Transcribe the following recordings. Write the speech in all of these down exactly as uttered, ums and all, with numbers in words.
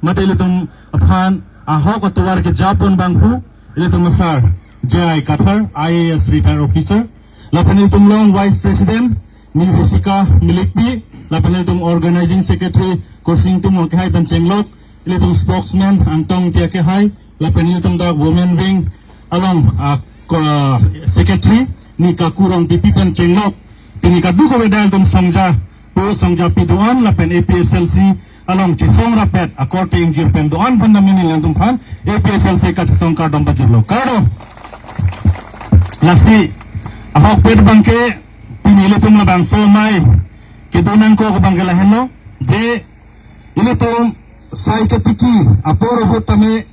Mate ilitum aphan ahok atovar kejapon abangphu, ilitum asar J I Kathar, I A S retired officer. Lapen ilitum along Vice President Ni Risika Milikpi, lapen ilitum Organizing Secretary Kursing Timung akehai pen chenglok, ilitum spokesman Angtong Tia akehai, lapen ilitum dak Women Wing along, ah, ko-, Secretary Ni Kaku Rongpipi pen chenglok, pini kadokave dak ilitum songja po songjapi do-an lapen A P H L C along chesong rapet akorte ingjir pen do-an aphan nami nelitum aphan A P H L C kachesong kardom pajirlo. Kardom. Lasi ahokpet abangke pini ilitum labangso amei kedo nangkok abangke lahenlo. De ilitum sai ketiki apor ahut tame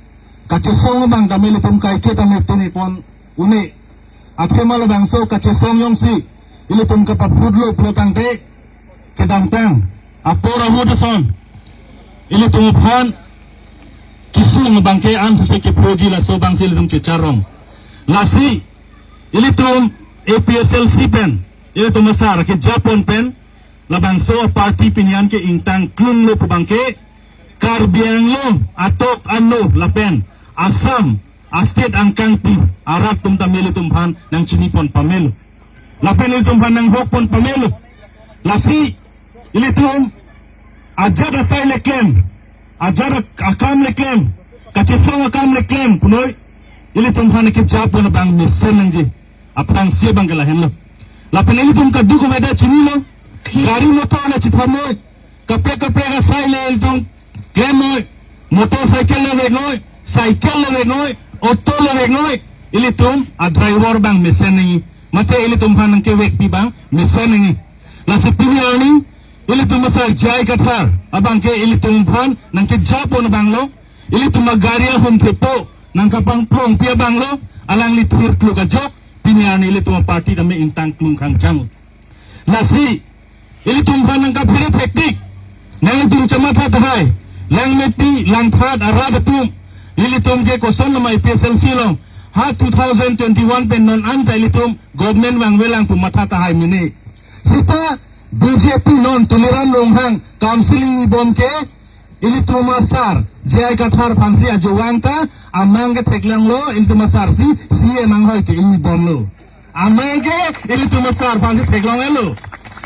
kachesong abang tame ilitum kaike tame tini pon une. Athema labangso kachesong jongsi ilitum kapaphutlo pulo tangte kedamtang apor ahut ason ilitum aphan kesung abangke an suse keproji, laso abangsi ilitum checharong. Lasi ilitum A P H L C pen, ilitum asar kejapon pen, labangso aparty pini an ke ingtang klunglo pu abangke Karbi Anglong atok ano lapen Assam a-state angkangpi arat atum tame ilitum aphan nangchinipon pamelo. Lapen ilitum aphan nanghokpon pamelo. Lasi ilitum ajat asai le klem, ajat ak-, akam le klem, kachesong akam le klem punoi, ilitum aphan kejapon abang mesen nangji. Aphrangsi abangke lahenlo. Lapen ilitum kadokave ta chinilo. Gari motor le chithamnoi. Kaprek kaprek asai le ilitum klemnoi. Motorcycle le veknoi, cycle le veknoi, auto le veknoi. Ilitum a-driver abang mesen nangji. Mate ilitum aphan nangkevekpi abang mesen nangji. Lasi pini arni ilitum asar J I Kathar abangke ilitum aphan nangkejapon abanglo. Ilitum agari ahum thepo nangkapangplongpi abanglo, alangli thirkluk ajok pini arni ilitum aparty tame ingtang klung khang chang. Lasi ilitum aphan nangkaphere thektik, nanglitum chematha tahai, Langmepi, Langthat arat atum, ilitum ke koson nama A P H L C along ha two thousand twenty-one pen non anta ilitum government vangvelang pu matha tahai mene. Sita B J P non Tuliram Ronghang council ingbom ke ilitum asar J I Kathar aphansi ajovang ta amang ketheklonglo, ilitum asarsi C E M anghoi ke ingbomlo. Amang ke ilitum asar aphansi theklong-etlo.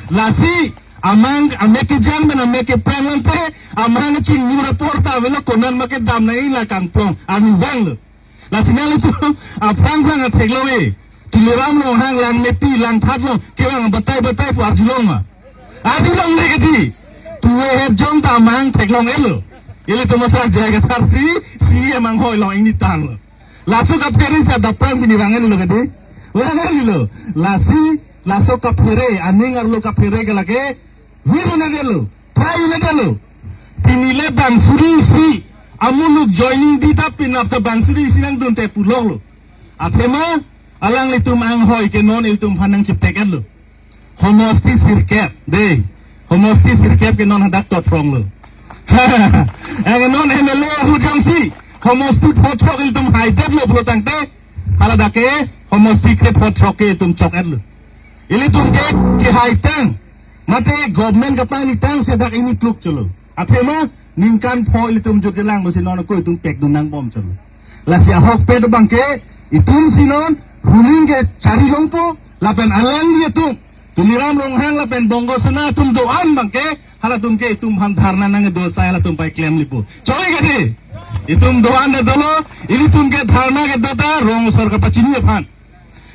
Lasi amang amek kejang pen amek keprang lang te, amang kachingnur apor ta avelo, konat ma kedam nangji la kangplong arni vanglo. Lasi nanglitum aphrang phrang theklong-e. Tuliram Ronghang, Langmepi, Langthat along kevang batai batai pu arjulong ma? Arjulongle kedi. Tuve het jong ta amang theklong-etlo. Ilitum asar J I Kathar si C E M anghoi along ingni tanglo. Laso kaphere si adap phrang pini vang-etlo kedi. Vang-etlo. Lasi laso kaphere, aning arlo kaphere ke lake virunedetlo, try unedetlo. Pini le bangsuri isi amuluk joining di ta penap ta bangsuri isi nangdunte puloklo. Athema alanglitum anghoi ke non ilitum aphan nangchepek-etlo. Homosti sirkep, de. Homosti sirkep ke non hadak totronglo. Eng non M L A ahut jongsi homosti photrok ilitum haidetlo pulo tangte, haladak ke homosti ke photrok ke itum chok-etlo. Ilitum ke kehaitang, mate government kapangni tangsi dak ingni kluk cholo. Athema ningkan pho ilitum jutjelang pusi non ako itum pekdun nangbom cholo. Lasi ahokpet abangke itumsi non ruling ke chari longpo, lapen alangli atum Tuliram Ronghang lapen Bongo Sena atum do-an abangke halatum ke itum aphan dharna nangdo asai halatum pai klem lipo. Choi kedi. Itum do-an ta dolo, ilitum ke dharna kedo ta rong asor kapachini aphan.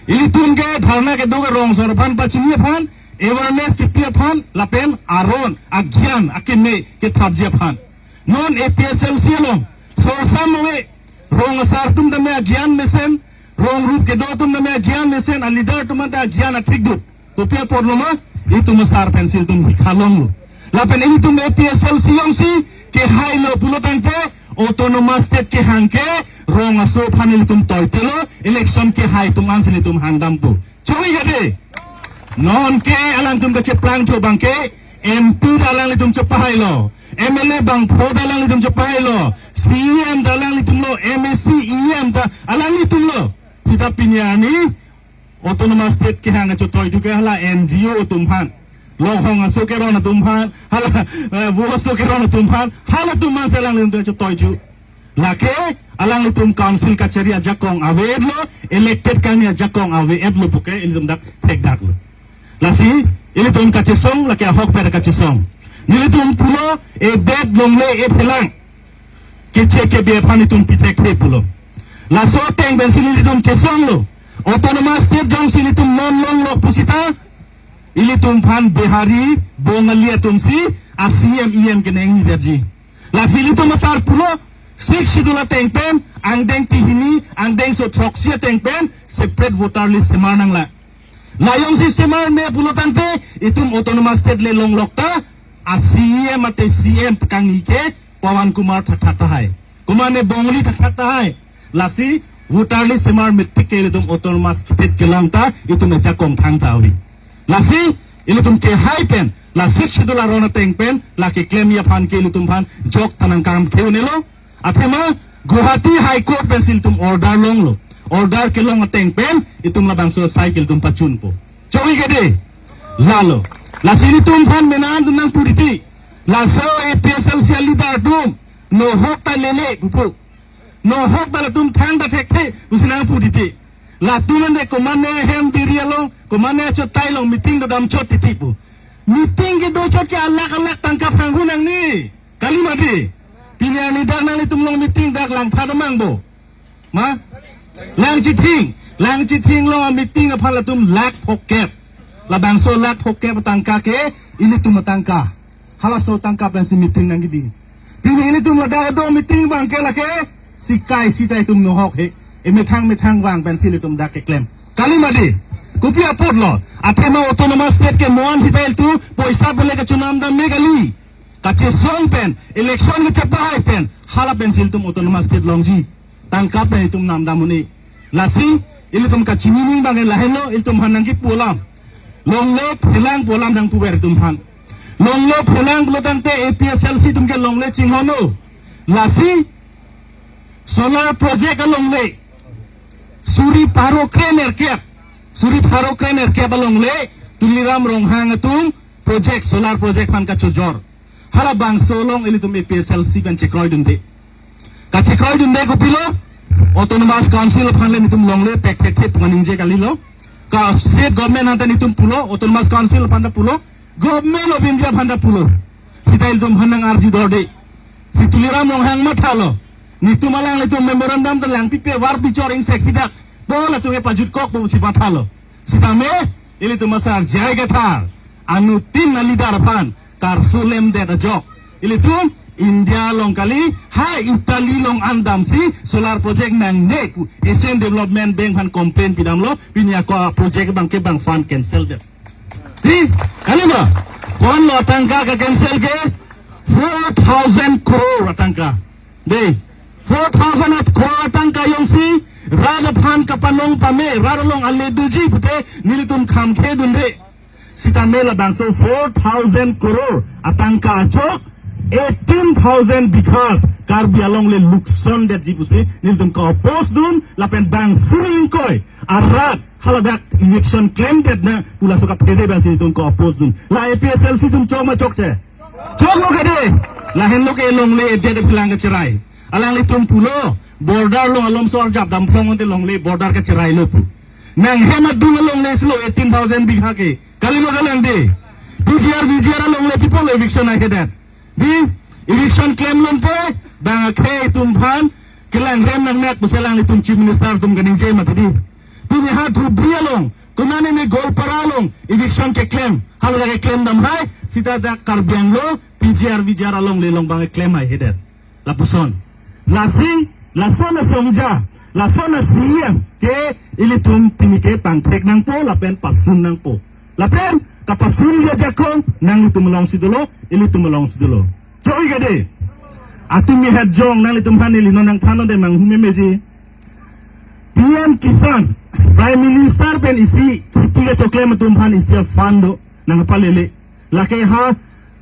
Ilitum ke dharna kedo ke rong asor aphan pachini aphan, awareness kepi aphan, lapen aron, agyan, akeme kethapji aphan. Non A P H L C along, sorsam ave, rong asar atum tame agyan mesen, rong rup kedo atum tame agyan mesen, a-leader atum anta agyan athik dut. Kopi apotlo ma, itum asar pensi itum hikhalonglo. Lapen itum A P H L C alongsi kehailo pulo tangte, autonomous state kehang ke rong aso aphan ilitum toitelo, election kehai atum ansi ilitum hangdampo. Choi kedi. Non ke alangtum kacheplangthu abangke M P ta alanglitum chepahailo, M L A bangpho ta alanglitum chepahailo, C E M ta alanglitumlo, M A C, E M ta alanglitumlo. Sita pini arni autonomous state kehang kachotoi thu ke hala N G O atum aphan, Longhong aso keron atum aphan, hala, eh, vo aso keron atum aphan, halatum aphan si alanglitum chotoi ju. Lake alanglitum council kachari ajakong ave-etlo, elected kami ajakong ave-etlo puke ilitum dak thekdaklo. Lasi ilitum kachesong, lake ahokpet kachesong. Nelitum pulo, edet longle ephelang. Keche kebe aphan itum pithekthe pulo. Laso ateng pensi nelitum chesonglo. Autonomous state jongsi ilitum non longlok pusita, ilitum aphan Bihari, Bongali atumsi a-C M E M keningjedetji. Lasi ilitum asar pulo, Sixth Schedule ateng pen, angdeng phli hini, angdengso throksi ateng pen separate voter list semar nanglang. La jongsi semar me pulo tangte, itum autonomous state le longlok ta, a-C E M mate C M kangni ke Pawan Kumar thakthak tahai. Kumane Bongali thakthak tahai. Lasi voter list semar metik ke ilitum autonomous state kelong ta, itum ajakong thangta ave. Lasi ilitum kehai pen, la Sixth Schedule aron ateng pen, la keklemji aphan ke ilitum aphan jok ta nangkam ke unelo. Athema Guwahati High Court pensi ilitum order longlo. Order kelong ateng pen itum labangso asai ke ilitum pachunpo. Choi kede. Lalo. Lasi ilitum aphan menang atum nangpu titi. Laso A P H L C a-leader atum nohok ta lele pupu. Nohok ta latum thangta thekthe pusi nangpu titi. Latum ande komane hem diri along, komane achotai along meeting ta damchot titi pu. Meeting kedochot ke alakh alakh tangka phanghu nangne. Kali mati. Pini arni dak nanglitum along meeting dak langtha damang bo. Ma? Langchithing. Langchithing along meeting aphan latum lakh phokep. Labangso lakh phokep atangka ke ilitum atangka. Halaso atangka pensi meeting nangkebi. Pini ilitum ladak do meeting abang ke lake sikai sita itum nohok he. Emethang methang vang pensi ilitum dak keklem. Kali mati. Kopi apotlo. Athema autonomous state ke mo-an sita ilitum poisa pule kachonam dam me kali. Kachesong pen, election kachepahai pen, hala pensi ilitum autonomous state longji. Tangka pen itum namdam un-e. Lasi, ilitum kachini ning abang lahenlo, ilitum aphan nangkipu alam. Longle phelang pu alam nangpuver itum aphan. Longle phelang pulo tangte A P H L C atum ke longle chinghonlo. Lasi, solar project alongle. Suri pharo kre nerkep. Suri pharo kre nerkep alongle. Tuliram Ronghang atum project, solar project aphan kachojor. Halabangso along ilitum A P H L C pen chekroidunde. Kachekroidunde kopilo, Autonomous Council aphan le nelitum longle pek thekthe pu kaningje kalilo. Ka state government aphan ta nelitum pulo, Autonomous Council aphan ta pulo, Government of India aphan ta pulo. Sita ilitum aphan nang-arju dorde. Si Tuliram Ronghang mathalo. Nelitum alanglitum memorandum ta langpipe, var bichor ingsek pidak. Bo latum ke pajutkok bo si mathalo. Sitame, ilitum asar J I Kathar, anuttin a-leader aphan karso lemdet ajok, ilitum India along kali, ha Italy along an damsi solar project nangne pu Asian Development Bank aphan complain pidamlo, pini ako project abang ke bang fund cancel det. Di, kali ma? Ko-anlo atangka ke-cancel ke? Four thousand crore atangka. Dei, four thousand crore atangka jongsi rat aphan kapanong pame, rat along ale doji pute nelitum kham khedunde. Sitame labangso four thousand crore atangka ajok eighteen thousand bighas Karbi Anglong le luksan detji pusi nelitum ka-oppose dun, lapen bang suri ingkoi arat haladak eviction klemdet nang pu laso kaphere abangsi nelitum ka-oppose dun. La A P H L C atum chok ma chokche? Choklo kede. Lahenlo ke longle edet ephelang kacherai. Alanglitum pulo, border along alomso arjap damphong ante longle border kacherailo pu. Nanghem adung alongle silo eighteen thousand bigha ke. Kalilo kalang de. P G R, V G R alongle people eviction ahedet. Di, eviction klemlo ante, bang akhei atum aphan kelang rem nangnak pusi alanglitum Chief Minister atum kaningje mati di. Pini ha Dhubri along, konane ne Goalpara along eviction keklem, haladak keklem damhai, sita dak Karbi Anglong P G R V G R alongle along bang keklem haihedet. Lapuson. Lasi, lason asongja, lason a-C E M ke ilitum pini ke pangprek nangpo, lapen pasun nangpo. Lapen kapasunji ajakong nanglitum alongsi dolo, ilitum alongsi dolo. Choi kede. Atumi het jong nanglitum aphan neli non nangthannon de manghu memeji. P M Kisan, Prime Minister pen isi kheti kachoklem atum aphan isi a-fund do, nangpalele. Lake ha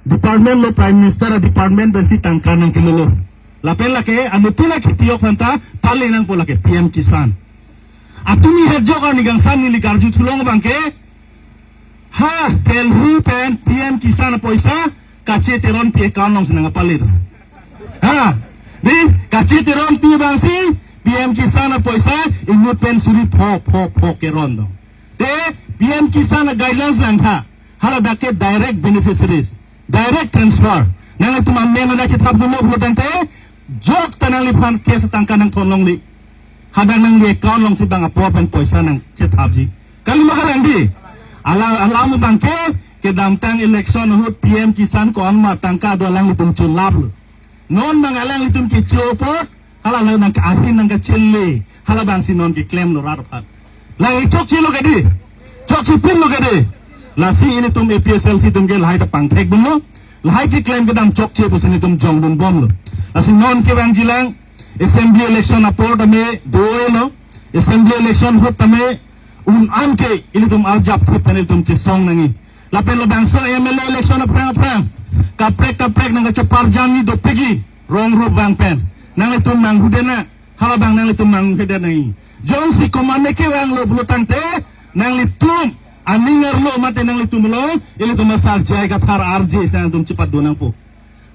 department lo, Prime Minister a-department pensi tangka nangkelolo. Lapen lake anuttin akheti ok aphanta pale nangpo lake P M Kisan. Atumi het jok arni kangsam neli karju thulong abang ke, Ha, Delhi pen P M Kisan apoisa Kache Teronpi account alongsi nangpale do. Ha, dei, Kache Teronpi abangsi P M Kisan apoisa inut pen suri pho pho pho keron do. Te P M Kisan a guidelines langtha, haladak ke direct beneficiaries, direct transfer. Nanglitum amen adak chethapdunlo pulo tangte, jok ta nangliphan cash atangka nangthon longle. Hadak nangli account alongsi bang apor pen poisa nangchethapji. Kalima kalang dei. Alang, alang abang ke, kedamtang election ahut P M Kisan ko-an ma tangka do alanglitum chunlaplo. Non bang alanglitum kecho apot, hala nang ahin nangkachele, halabangsi non keklemlo rat aphan. Lang chokchelo ke dei, chokchepinlo ke dei. Lasi ilitum A P H L C atum ke lahai ta pangthekdunlo, lahai keklem kedam chokche pusi ilitum jongdunbomlo. Lasi non kevangjilang, assembly election apor tame doelo, assembly election ahut tame un-an ke ilitum arjap thut pen ilitum chesong nangji. Lapen labangso M L A election aphrang aphrang, kaprek kaprek nangkacheparjangji dopikji, rong rup abang pen. Nanglitum manghudet nang, halabang nanglitum manghudet nangji. Jongsi komatne kevanglo pulo tangte, nanglitum aning arlo mate nanglitum along, ilitum asar J I Kathar arje si nangtum chepado nangpo.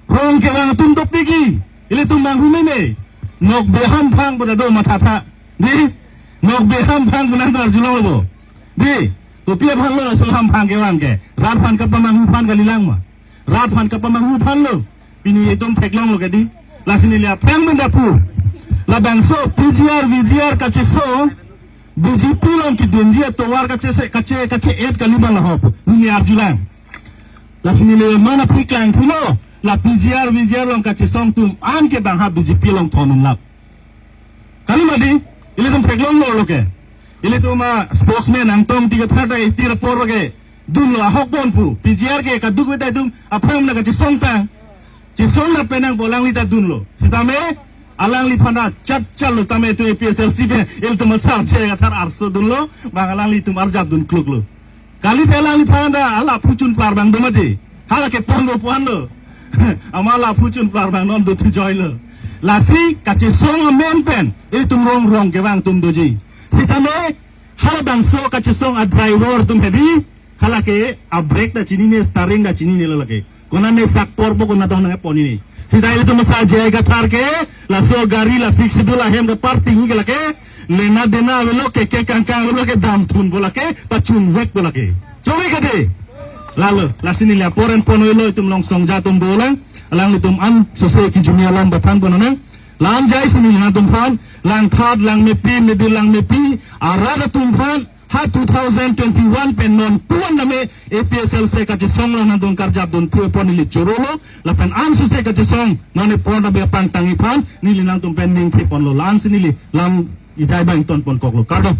Rong kevang atum dopikji, ilitum manghu meme. Nokbe hamphang pu ta do mathatha. Dei, nokbe hamphang pu nangtum arjulonglo bo. Dei, kopi aphanlo laso hamphang kevang ke? Rat aphan kapamanghu aphan kalilang ma? Rat aphan kapamanghu aphanlo. Pini itum theklonglo ke dei. Lasi neli aphrang pen ta pu. Labangso P G R, V G R kachesong, B J P along kedunji atovar kachese, kache, kache-et kali bang lahop. Neli arjulang. Lasi neli mana phliklang thulo, la P G R, V G R along kachesong atum an ke bang ha B J P along thon unlap. Kalima dei, ilitum theklonglo lo ke. Ilitum a spokesman Angtong Ingti Kathar ta iti apor ke dunlo ahok bon pu. P G R ke kaduk veta itum aphrang nangkachesong tang. Chesong na penang bolang li ta dunlo. Sitame alangliphan ta chat chatlo tame itum A P H L C ke ilitum asar J I Kathar arso dunlo, bang alanglitum arjap dun kluklo. Kalite alangliphan ta hala phuchun plar bang do mati. Hala ke ponlo ponlo. Amat hala phuchun plar bang non do thujoilo. Lasi kachesong amen pen ilitum rong rong kevang atum doji. Sitame halabangso kachesong a driver atum hedi, hala ke a brake ta chinine, steering ta chinine lo lake. Konane sak porpo konatong nangponine. Sita ilitum asar J I Kathar ke, laso gari la Sixth Schedule ahem ke parking ke lake, lena dena avelo, keke kangkang avelo, kedam thunpo lake, pachunvekpo lake. Chove ke dei. Lalo, lasi neli apor en pon-olo, itum Longsongja atum dolang, alanglitum an sose kijumi alam bathan pononang. La-an jaisi neli nangtumphan, langthat, langmepi, medil langmepi arat atumphan, ha two thousand twenty-one pen non puan tame A P H L C kachesong along nangdun karjap dun phu apot neli chorolo, lapen ansose kachesong non epon tame pangtang-ik aphan neli nangtum pen ningphe ponlo. La-ansi neli lam ijai bang ton ponkoklo. Kardom.